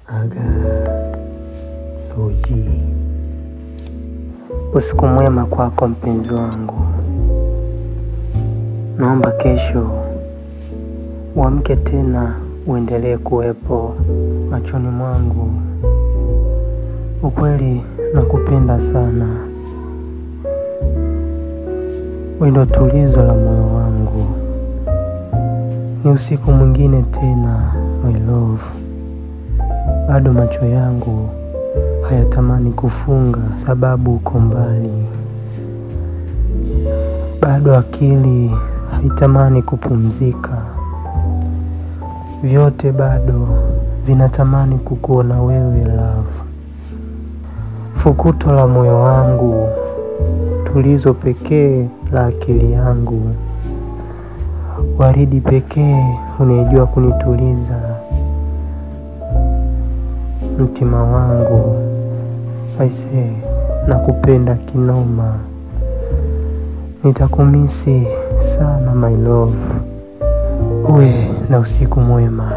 Aga Soji. Usiku mwema kwako mpenzi wangu. Naomba kesho uamke tena uendelee kuwepo machoni mwangu. Ukweli nakupenda sana. Wewe ndio tulizo la moyo wangu. Ni usiku mwingine tena, my love. Bado macho yangu hayatamani kufunga sababu uko mbali. Bado akili haitamani kupumzika. Vyote bado vinatamani kukuona wewe, love. Fukuto la moyo wangu, tulizo pekee la akili yangu, waridi pekee unayejua kunituliza mtima wangu. Aise, nakupenda kinoma. Nitakumisi sana my love. Uwe na usiku mwema.